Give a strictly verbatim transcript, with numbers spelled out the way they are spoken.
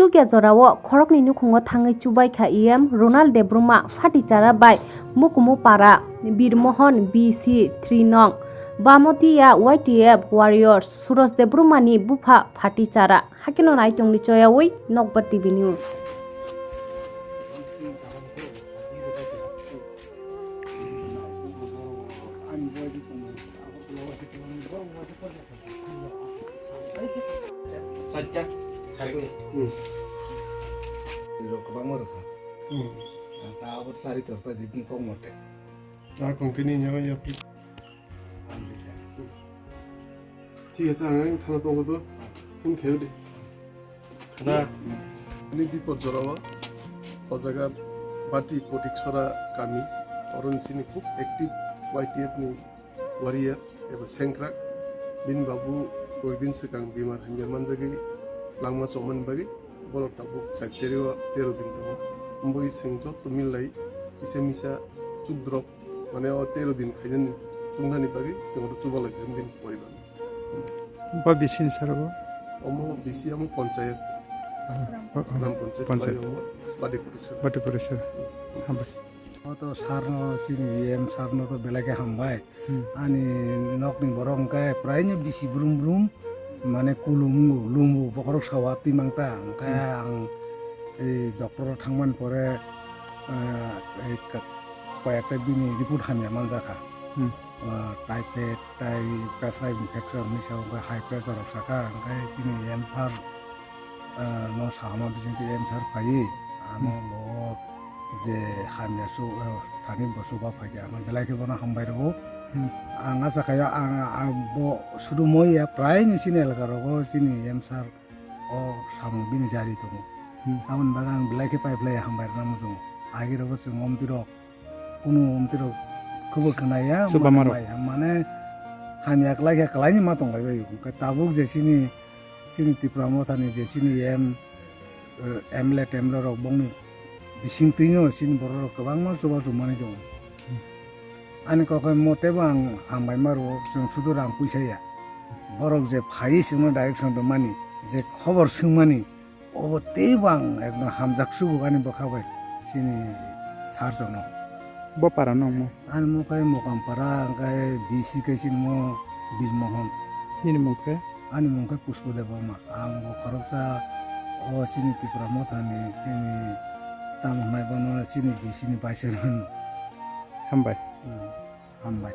Tukya jorao khoroknwi nukhungo thangwi chubaikha E M Ronald Debbarma Phatichara bai Mukumu para Birmohon B C three nong Bamotiya Y T F warriors Suraj Debbarmani bupha Phatichara. Hakeno naitongni choyawi Nokbar T V News. Sajak, sajak. Hmm. Rok kwbangma rwkha. Hmm. Ta abo sari torta jibni kok mote. Ta kongkini nyaga yapri. Thik ase, ang ang thana tongo to. Phone khayo de. Khna. Ni dipor jorao. O jaga Bati Potiksora kami. Oro ni sini khub active Y T F ni warrior eba sengkrak. Bini babu koikdin swkang bemar hamya manjagwi langma chomani bagwi borok tabuk chak terio tero din tongo. Omo bagwi chwng joto millai kisa misa chukdrop mane o tero din khainani chuknani bagwi chwng oro chubalai kha bini poribar. Bo bisini sara bo? Omo bisi omo panchayat. Ah, oh, oh. Gram panchayat. Panchayat. Lai omo Badi Potiksora. Badi Potiksora. Hambai. O to sarno chini E M sarno to belai khe hambai. Hmm. Ani nokni borok hwnkhe praino bisi brum brum, mane kulum lumu bokhorok sawa twi mangta, hwnkhe Hmm. ang ei doctor o thangmani pore, ah, ei ka-, koyekta bini report hamya manjakha. Hmm. Ah, typhoid, tai pressure infection hinwi sa, hwnkhe high pressure rok sakha, hwnkhe chini E M sir, ah, no sama bisingtwi E M sir phaiwi, ano Hmm. bo je hamya su, ah, thani bo chuba phaikha, ano belai khe bono hambai rwo. Hmm. Ang acha khaio, ang, ang bo sudu moi ya, prai ni chini elaka rogo chini E M sir o samung bini jari tongo. Hmm. Aboni bagwi ang belai khe pai phlai hambai rwna muchungo. Agi rogo chwng omtwi rok, kunu omtwi rok khobor khna ya, Chuba mano maro. Bai, mane hamya kwlai khe kwlaini ma tong bai bai. Tabuk je chini, chini Tipra Mothani je chini M, eh, M L A, M L A rok bongni bising twino chini borok rok kwbangma chuba chumani tongo. Ani kok hai mote bo ang hambai maro, chwng sudu rang puisa ya. Borok je phai chwngno direction rwmani, je khobor swngmani, obo teibo ang ekdom hamjak sugo ani bwkha bai chini sir chwngno. Bo para nw omo? Ani mo khai Mokampara, hwnkhe B C khai chini mo Birmohon. Nini mung khe? Ani mung khe Pushpa Debbarma. Ang bo khoroksa o chini Tipra Mothani chini tamo hwnai bono chini B C ni vice chairman. Hambai. Hmm, hambai.